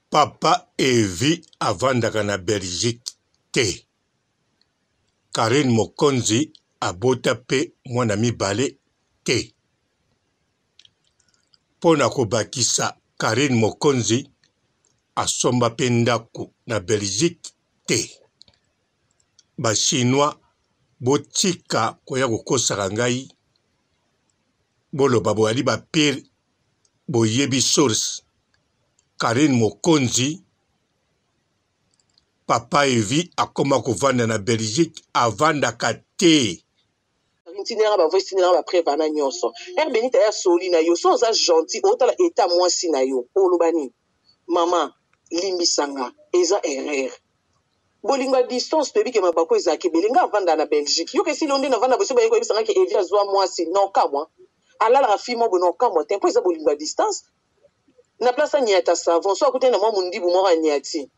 Papa Evi avandaka na Belgique te. Carine Mokonzi abota pe mwana mibale te. Po na kobakisa Carine Mokonzi asomba pe ndaku na Belgique te. Ba chinois botika koya kokosaka ngai boloba boyali ba pire boyebi source Carine Mokonzi papa Evi akoma kovanda na Belgique avandaka te. Tindela nga ba voice tindela nga ba preuve wana nionso. Heure Benita aye asoli na yo soki oza gentil otala etat muasi na yo oloba nini? Maman limbisa nga eza erreur. Bolingo ya distance toyebi ke mabaku ezalaka ebele nga avanda na Belgique yoka esili yo nde na vanda boye soki baye koyebisa nga ke Evi azua muasi na okamua alalaka fille moko boye na okamua te po eza bolingo ya distance na place aniata savon soki akutani na mua mundibu moko aniati.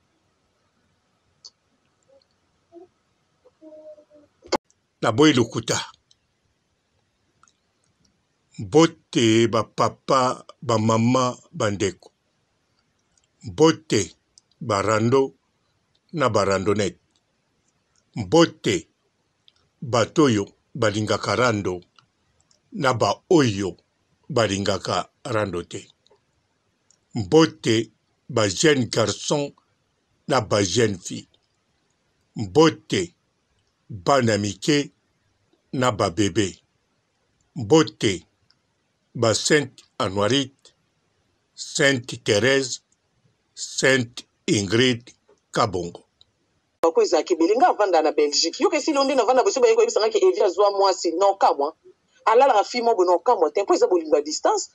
Naboyi lokuta. Mbote ba papa, ba mama, ba ndeko. Mbote ba rando na ba randonnette. Mbote bato oyo balingaka rando na ba oyo balingaka rando te. Mbote ba jeunes garçons na ba jeunes filles. Mbote bana mike na ba bebe. Mbote ba Sainte Anuarite, Sainte Therèse, Sainte Ingrid Kabongo. Bako ezalaka ebele nga avanda na Belgique yoka esili yo nde na vanda boye soki baye koyebisa nga ke Evi azua muasi na okamua alalaka fille moko boye na okamua te po eza bolingo ya distance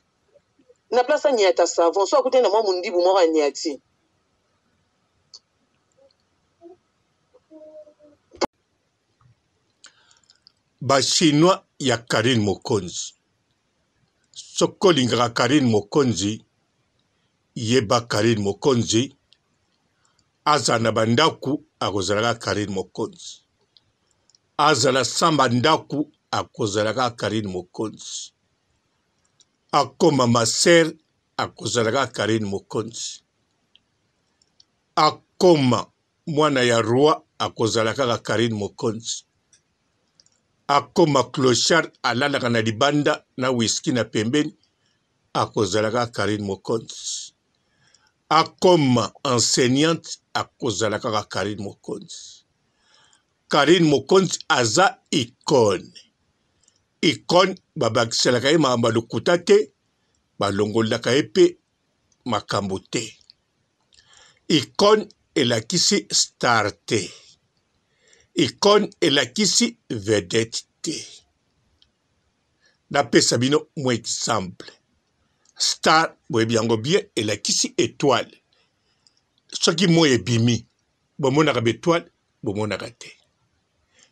na place aniata savon soki akutani na mua mundibu moko aniati. Ba chinois ya Carine Mokonzi soki olingaka Carine Mokonzi yeba Carine Mokonzi azala na ba ndaku akozala kaka Carine Mokonzi azala sans ba ndaku akozala kaka Carine Mokonzi akoma ma sœur akozala kaka Carine Mokonzi akoma mwana ya roi akozala kaka Carine Mokonzi akoma clochard alalaka na libanda na whisky na pembeni akozala kaka Carine Mokonzi akoma enseignante akozala kaka Carine Mokonzi Carine Mokonzi aza icone icone babakiselaka ye makambo ya lokuta te balongolaka ye mpe makambo te Icone elakisi star te. Icone elakisi vedette te. Napesa bino mwa exemple. Star boyebi yango bien elakisi etoile. Soki moi ebimi bomonaka ba etoile bomonaka te.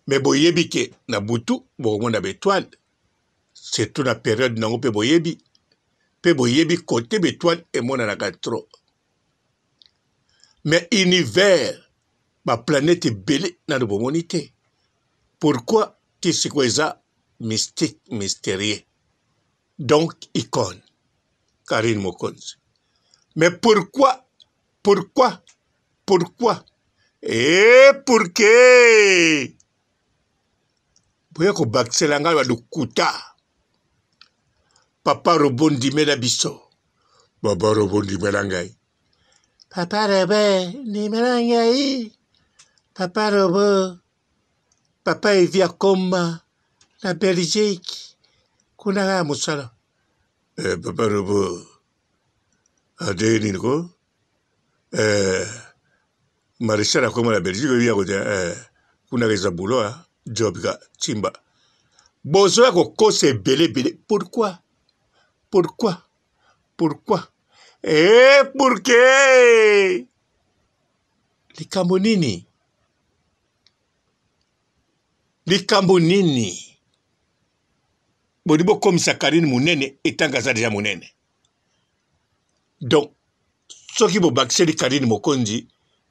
Mais boyebi ke na butu bokomona ba etoile surtout na periode nango mpe boyebi mpe boyebi kote ba etoile emonanaka trop. Mais univers ba planète ebele nanu bomoni te. Pourquoi ti sikoyo eza mystique mysterieux donc icone Carine Mokonzi. Mais pourquoi pourquoi pourquoi et eh, pourquoi boya kobakisela ngai ba lokuta papa robo ndimela biso papa robo ndimela ngai papa robo ndimela ngai papa robo papa evi akoma na belgique kuna kaka mosala eh, papa robo ade nini ko eh, Marechal akoma na Belgique oyebi yango te eh, kuna eza boulot ah, job ka timba bozoya kokosa ebele ebele pourquoi pourquoi pourquoi eh, pourquoi likambo nini likambo nini boni bokomisa Karine monene etanke aza deja monene donc soki bobakiseli Carine Mokonzi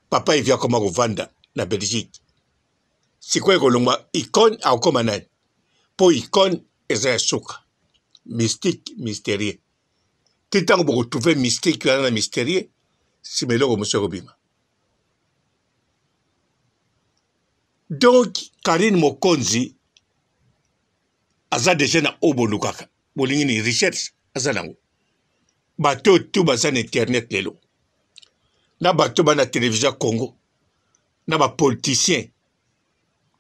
papa Evi akoma kovanda na Belgique sikoyo ekolongwa icone akokoma nani mpo icone eza ya suka mystique mysterieux ti ntango bokotrouve mystique wana na mysterieux Nsima eloko mosusu ekobima. Donc Carine Mokonzi aza deja na oyo bolukaka, bolingi nini? Recherche aza nango. Bato oyo tu baza na internet lelo na bato ba na television ya Congo na ba politiciens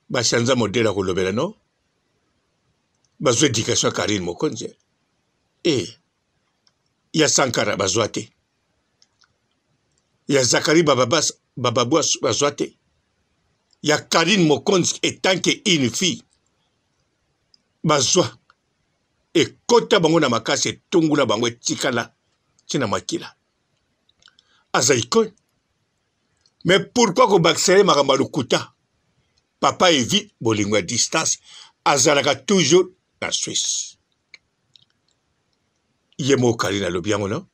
ba chanza modèle ya kolobela no bazwa education ya Carine Mokonzi eh ya Sankara bazwa te ya Zakari Bababas Bababwas bazwa te ya Carine Mokonzi etant que une fille bazwa ekota bango na makasi etungula bango etikala ntina makila aza icone. Mais pourquoi kobakisa ye makambo ya lokuta? Papa Evi bolingo ya distance azalaka toujours na Suisse. Ye moko Karine alobi yango no?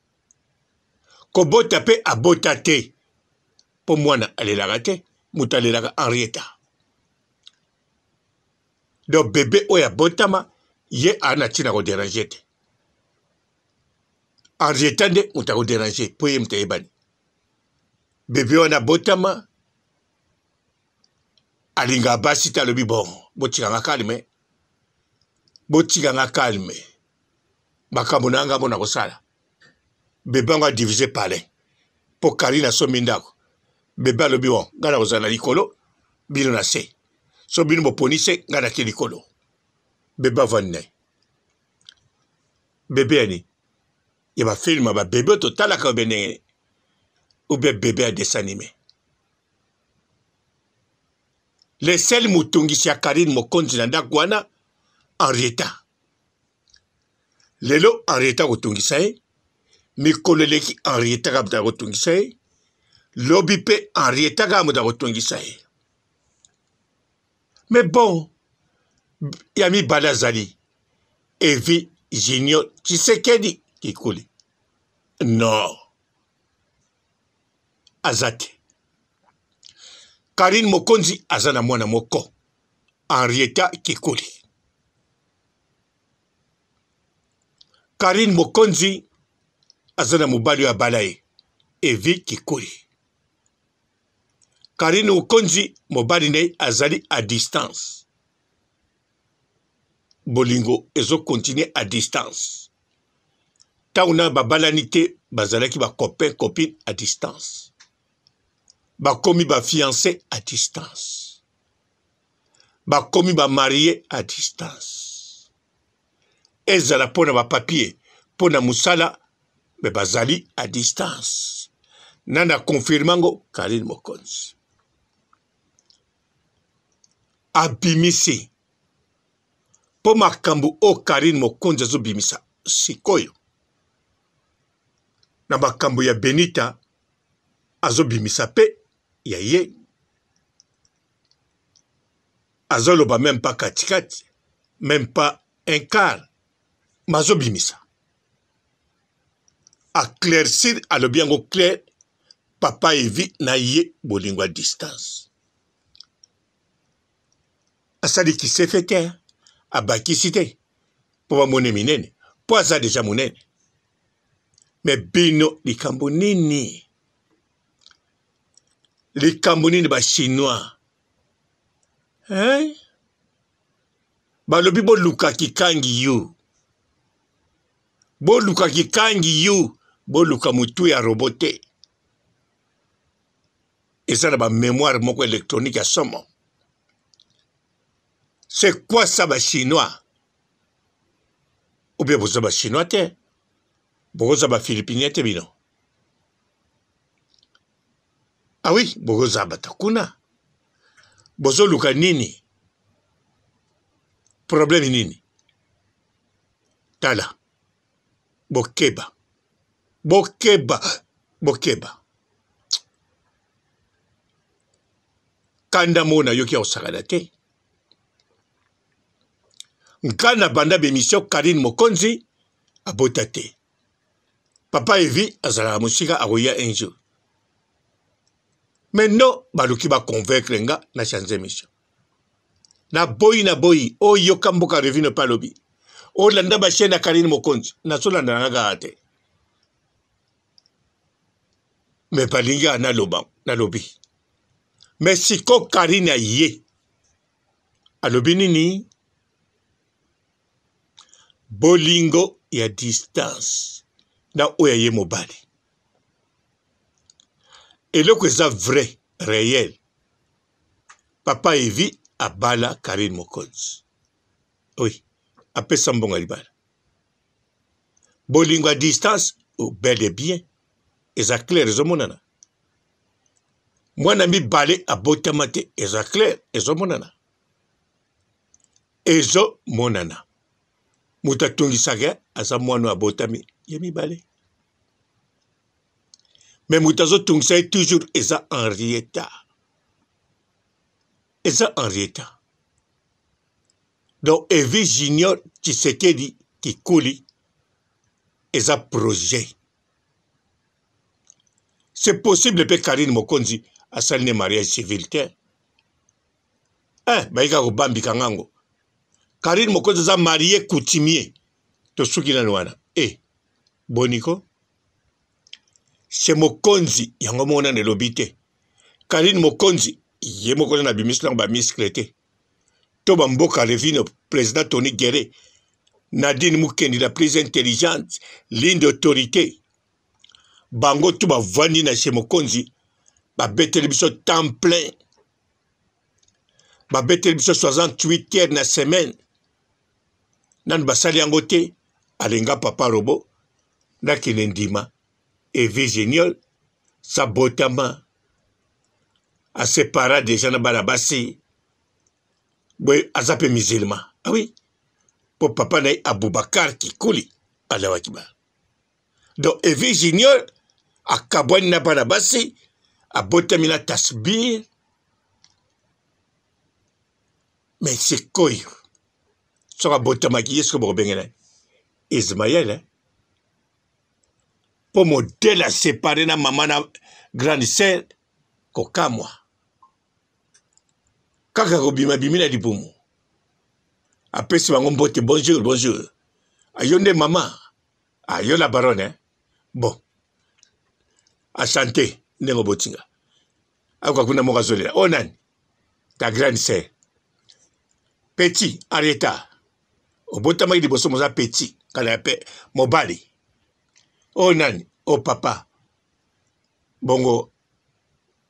Kobota pe abota te po mwana alelaka te, moto alelaka Henrietta. Donc bebe oyo abotama ye aa na ntina koderange te. Henrietta nde moto akoderange po ye moto ayebani. Bebe wana abotama alingaka basi te, alobi bon botika nga calme, botika nga calme, makambo na nga mona kosala. Bebe yango adivise palais mpo Karine asombi ndako. Bebe alobi bon nga nakozala na likolo, bino na se, so bino boponi se, nga nake likolo. Bebe avandi na ye. Bebe ya nini? Ya ba film ya ba bebe oyo totalaka obe ndenge nini? Ou bien bebe ya dessin anime? Le seul motungisi ya Karine Mokonzi na ndako wana Henrietta. Lelo Henrietta akotungisa ye, mikolo eleki Henrietta kaka moto akotungisa ye, lobi mpe Henrietta kaka moto akotungisa ye. Mais bon, ya mibale azali Evi Junior Tshisekedi Kikuli. Non, aza te. Karine Mokonzi aza na mwana moko, Henrietta Kikuli. Karine Mokonzi aza na mobali oyo abala ye, Evi Kikuli. Karine Mokonzi mobali na ye azali à distance. Bolingo ezo continuer à distance. Ntango na babalani te, bazalaki ba copain copine à distance. Bakomi ba fiancé à distance. Bakomi ba marié à distance. Ezala mpo na ba papier, mpo na mosala, me bazali à distance. Nani a confirme yango? Karine Mokonzi. Abimisi mpo makambo oyo Karine Mokonzi azobimisa sikoyo na makambo ya Benita azobimisa mpe ya ye azoloba meme pas katikati meme pas un quart mazobimisa aclaircir alobi yango clair papa Evi na ye bolingo ya distance asali kisefe te abakisi te mpo bamone minene mpo aza deja monene me bino likambo nini likambo nini ba chinois hein? Balobi boluka kikangi yu, boluka kikangi yu, boluka mutu ya robot te. Eza na ba memoire moko electronique ya somo. C'est quoi ça ba chinois? Ou bien boza ba chinois te? Bokoza ba philippinien te bino? Ah oui, bokoza bato kuna. Bozoluka nini? Problème nini? Tala, bokeba, bokeba, bokeba. Kanda moko nayoki ya kosakana te. Nga na banda b'emission Karine Mokonzi abota te. Papa Evi azalaka mosika akoya un jour. Mais non, baluki ba convaincre nga na changer mission. Na boyi na boyi, oyoka mboka revue ne pas lobi. Olanda ba chaîne ya Karine Mokonzi, nazolanda na nga kaka te. Me balingi kaka naloba, nalobi. Me siko Karine aye alobi nini? Bolingo ya distance na oyo ya ye mobali. Eloko eza vrai reel, papa Evi abala Karine Mokonzi. Oui, apesa mbongo ya libala. Bolingo ya distance oh, bel et bien eza clair ezomonana. Mwana mibale abotama te eza clair ezomonana. Ezomonana. Moto atungisaka aza mwana oyo abotami ya mibale. Mais moto azotungisa ye toujours eza Henrietta. Eza Henrietta. Donc Evi Junior Tshisekedi Kikuli eza projet. C'est possible pe Karine Mokonzi asali ne mariage civil te. Eh, bayika kobambika ngango. Karine Mokonzi aza marié coutumier. Tosuki nanu wana. Eh, boniko? Chez Mokonzi yango moko nanu elobi te. Karine Mokonzi ye moko nanu abimisi nanu ba muscle te. To ba mboka Revino président Tony Guerre Nadine Mukendi la plus intelligente, l'une d'autorité. Bango tout bavandi na chez Mokonzi babeteli biso temps plein. Babeteli biso 68 heures na semaine. Nanu basali yango te, alinga papa robo nakende ndima Evi Junior sabotama asepara deja na bana basi boye aza mpe musulman ah oui mpo papa na ye Aboubacar Kikuli alawaki ba donc Evi Junior akabwani na bana basi abotami na tasbir mais sikoyo soki abotamaki ye sikoyo bokobengela Ismaël eh? mpo modele asepare na mama na grande sœur kokamwa kaka kobima bimi na libumu apesi bango mbote bonjour bonjour ayo nde mama ayo la baronne eh? bon asante ndenge obotinga akoka kuna moko azolela oyo nani ta grande sœur petit arieta obotamaki liboso moza petit kala ya pe mobali oyo nani o papa bongo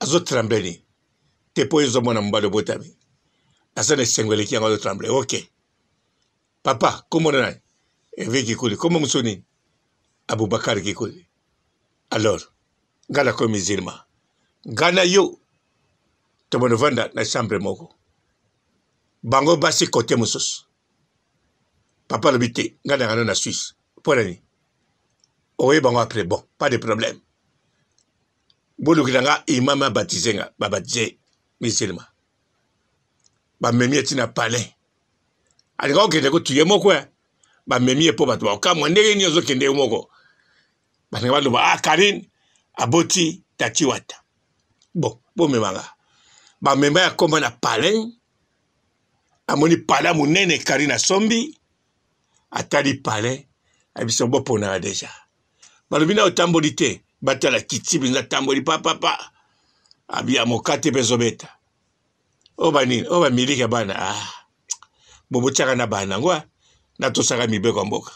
azotremble nini te mpo oyo ozomona mobali obotami aza na esengo eleki yango azotremble ok papa kombo na nani Herve Kikuli kombo mosusu nini Abubakar Kikuli alors ngai nakomi musulman ngai na yo tobonovanda na chambre moko bango basi kote mosusu papa alobi te ngai nangano na Suisse mpo na nini okoyeba bango après bon pas de problème bolukela nga imam abatize nga babatize musulman bamemi ye ntina palais alinga kokende kutu ye moko eh. bamemi ye mpo bato bakokamwa ndenge nini ozokende ye moko balinga baloba ah Karine aboti tati wata bon bomema nga bamema ya koma na palais amoni palais monene Karine asombi atali palais abiso boponaka deja balobi na otamboli te batala kiti mpenza atamboli papapa abia mokate mpe ezobeta oyo banini oyo bamiliki ya bana ah bobotiaka na bana yango ah. natosaka mibeko ya mboka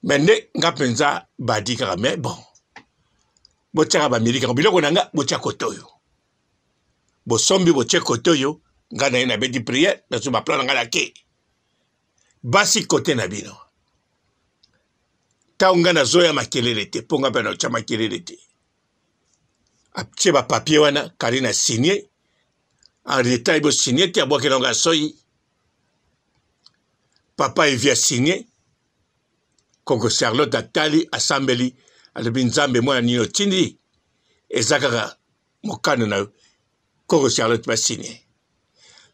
me nde nga mpenza badi kaka me bon botiaka bamiliki yango biloko na nga botia kote oyo bosombi botie kote oyo nga na ye nabeti priere nazwi baplan na nga nake basi kote na bino ntango nga nazoya makelele te mpo nga mpe natya makelele te atie ba papier wana Karine a signe Henrietta ayebi osigne te abwakela yango ya soyi papa Evi a signe koko Charlotte atali asambeli alobi nzambe mwana nini otindi eza kaka mokano na yo koko Charlotte basigne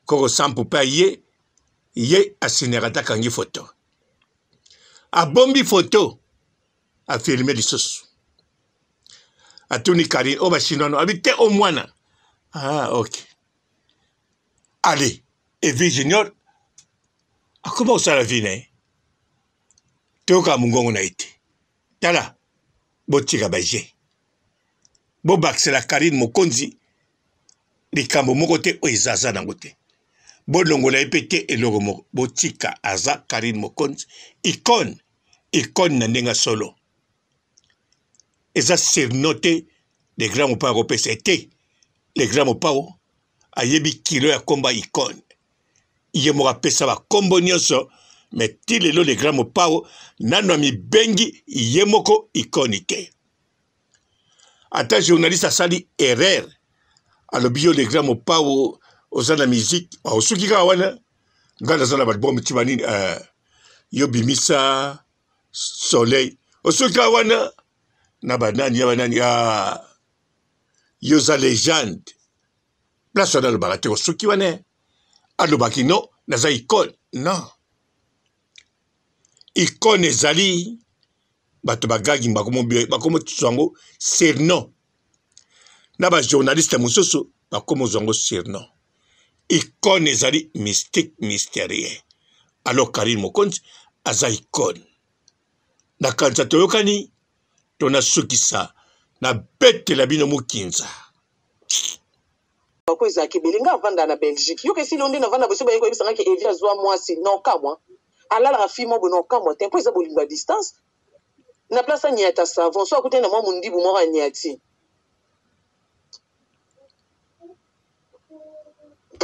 koko Sampu mpe aye ye asignaka ata akangi foto abombi foto afilme lisusu atuni Karine oyo bachinois no abi te o mwana ah ok allez Evi Junior akoma kosala vie na ye toyoka mongongo na ye te tala botika baje. Bobakisela Carine Mokonzi likambo moko te oyo eza aza nango te. Bolongola ye pe te eloko moko. Botika aza Carine Mokonzi icone, icone na ndenge ya solo. Eza surnom te le grand mopao akopesa ye te. Le grand mopao ayebi kilo ya komba icone. Ye moko apesa ba kombo nyonso mais ti lelo le grand mopao nanu amibengi ye moko icone te. Ata journaliste asali erreur alobi yo le grand mopao oza na musique osuki kaka wana ngai naza na balbum ti banini eh, yo bimisa soleil osuki kaka wana na banani ya banani ah, yo oza legende place wana alobaka te osuki wana alobaki no naza icone non icone ezali bato bagagi bakomozwa yango surnom na bajournaliste mosusu bakomozwa yango surnom icone ezali mystique mystérieux alors karine mokonzi aza icone nakanisa toyokani to nasukisa nabetela bino mokinza Bako ezalaka ebele nga avanda na Belgique yoka esili yo nde navanda boye soki baye koyebisa nga ke Evi azua muasi na okamua alalaka fille moko boye na okamua te po eza bolingo ya distance na place aniata savon soki akutani na mua mundibu moko aniati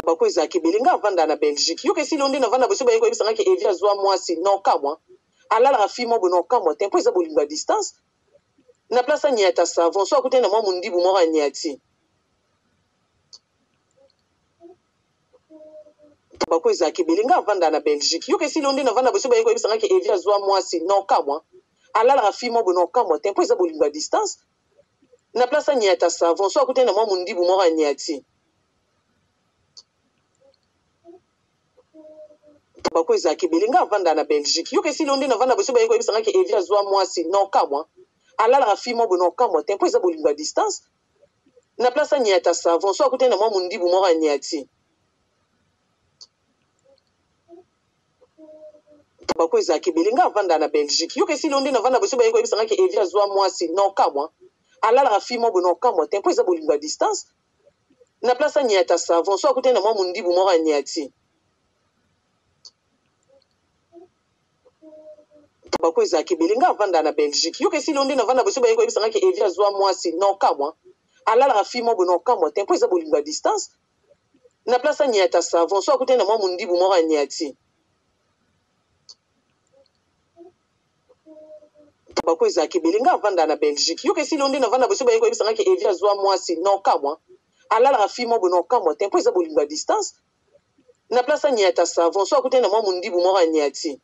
bako ezalaka ebele nga avanda na Belgique yoka esili yo nde navanda boye soki baye koyebisa nga ke Evi azua muasi na okamua alalaka fille moko boye na okamua te po eza bolingo ya distance na place aniata savon soki akutani na mua mundibu moko aniati Bako ezalaka ebele nga avanda na Belgique yoka esili yo nde navanda boye soki baye koyebisa nga ke Evi azua muasi na okamua alalaka fille moko boye na okamua te po eza bolingo ya distance na place aniata savon soki akutani na mua mundibu moko aniati bako ezalaka ebele nga avanda na Belgique yoka esili yo nde navanda boye soki baye koyebisa nga ke Evi azua muasi na okamua alalaka fille moko boye na okamua te po eza bolingo ya distance Na place aniata savon soki akutani na mwa mundibu moko aniati. Bako ezalaka ebele nga avanda na Belgique yoka esili yo nde navanda boye soki baye koyebisa nga ke Evi azua muasi na okamua alalaka fille moko boye na okamua te po eza bolingo ya distance na place aniata savon soki akutani na mwa mundibu moko aniati. Bako ezalaka ebele nga avanda na Belgique yoka esili yo nde navanda boye soki baye koyebisa nga ke Evi azua muasi na okamua alalaka fille moko boye na okamua te po eza bolingo ya distance na place aniata savon soki akutani na mua mundibu moko aniati bako ezalaka ebele nga avanda na Belgique yoka esili yo nde navanda boye soki baye koyebisa nga ke Evi azua muasi na okamua alalaka fille moko boye na okamua te po eza bolingo ya distance Na place aniata savon soki akutani na mwa mundibu moko aniati.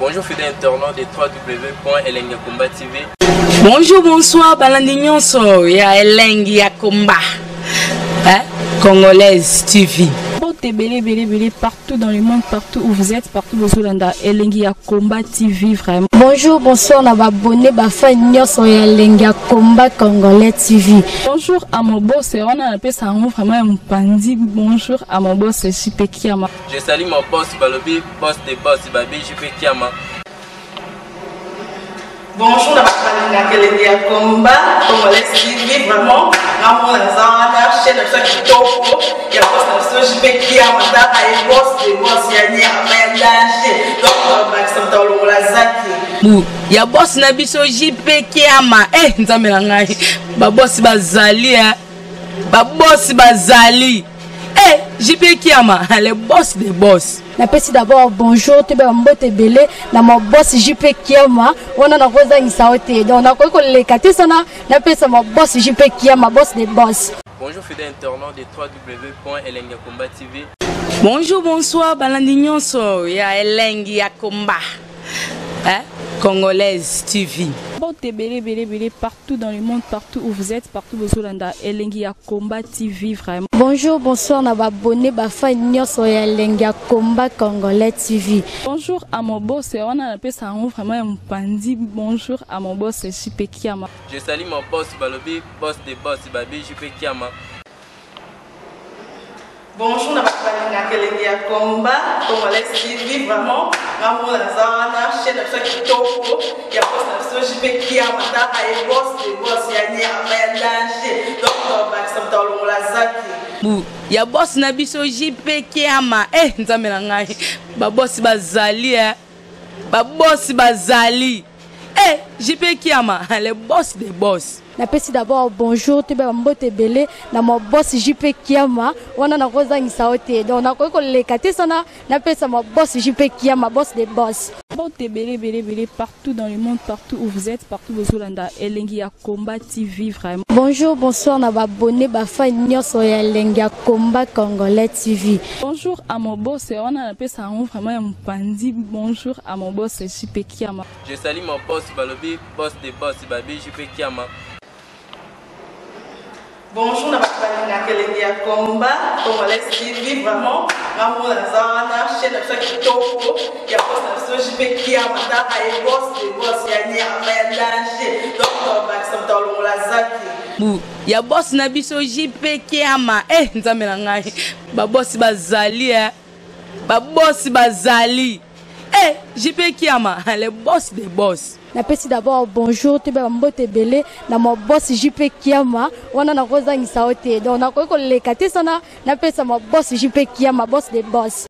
Bonjour fidèles internautes de www.elengiyakomba TV. Bonjour, bonsoir, balandi nyonso ya Elengi ya Komba. Hein? Congolaise TV. Mbote ebele ebele ebele partout dans le monde partout où vous êtes partout bozolanda elengi ya combat TV vraiment. Bonjour bonsoir na ba abonné ba fan nyonso ya elengi ya combat congolais TV. Bonjour à mon boss wana napesa yango vraiment ya mopanzi bonjour à mon boss JP Kiama. Je salue mon boss balobi boss de boss babi JP Kiama. Bonjour na bato balingaka elengi ya combat congolais TV vraiment ngamona naza wana chaîne na biso ya kitoko ya boss na biso JP Kiama tala ye boss de boss ya nyama ya danger donc bakisa moto alongola zaki bu ya boss na biso JP Kiama eh nzambe na ngai ba boss bazali eh ba boss bazali eh JP Kiama le boss de boss Napesi d'abord bonjour toyeba ba mbote ebele na ma boss JP Kiama wana nakozangisa yo te donc nakoki koleka te sana napesa ma boss JP Kiama boss de boss. Bonjour fidèle internaute de www.elengiyakomba.tv. Bonjour, bonsoir, balandi nyonso ya elengi ya combat. Hein? Congolaise TV. Mbote ebele ebele ebele partout dans le monde partout où vous êtes partout bozolanda elengi ya combat TV vraiment. Bonjour bonsoir na ba abonné ba fan nyonso ya elengi ya combat congolais TV. Bonjour à mon boss wana napesa yango vraiment ya mopanzi bonjour à mon boss JP Kiama. Je salue mon boss balobi boss de boss babi JP Kiama. Bonjour na bato balingaka elengi ya combat congolais TV, vraiment nga mona naza wana, chaîne na biso ya kitoko ya boss na biso JP Kiama, taka ye boss de boss ya nyama ya danger, donc tobakisa moto alongola zaki bu ya boss na biso JP Kiama. Eh, nzambe na ngai, babosi bazali, eh babosi bazali. Eh, JP Kiama, le boss des boss. Napesi d'abord bonjour, toyeba bambote ebele na ma boss JP Kiama. Wana nakozangisa yo te, donc nakoki koleka te sana napesa ma boss JP Kiama, boss de boss. Mbote ebele ebele ebele partout dans le monde, partout où vous êtes, partout bozolanda Elengi ya Combat TV vraiment. Bonjour, bonsoir na babone bafan nyonso ya Elengi ya Combat Congolais TV. Bonjour à mon boss, wana napesa yango vraiment ya mopanzi. Bonjour à mon boss JP Kiama. Je salue mon boss balobi boss de boss babi JP Kiama. Bonjour na bato balingaka elengi ya combat congolais TV, vraiment nga mona naza wana, chaîne na biso ya kitoko ya boss na biso JP Kiama, taka ye boss de boss ya nyama ya danger, donc tobakisa moto alongola zaki bu ya boss na biso JP Kiama. Eh, nzambe na ngai, babosi bazali, eh babosi bazali. Eh, JP Kiama, le boss des boss. Napesi d'abord bonjour, toyeba bambote ebele na ma boss JP Kiama. Wana nakozangisa yo te, donc nakoki koleka te sana napesa ma boss JP Kiama, boss de boss.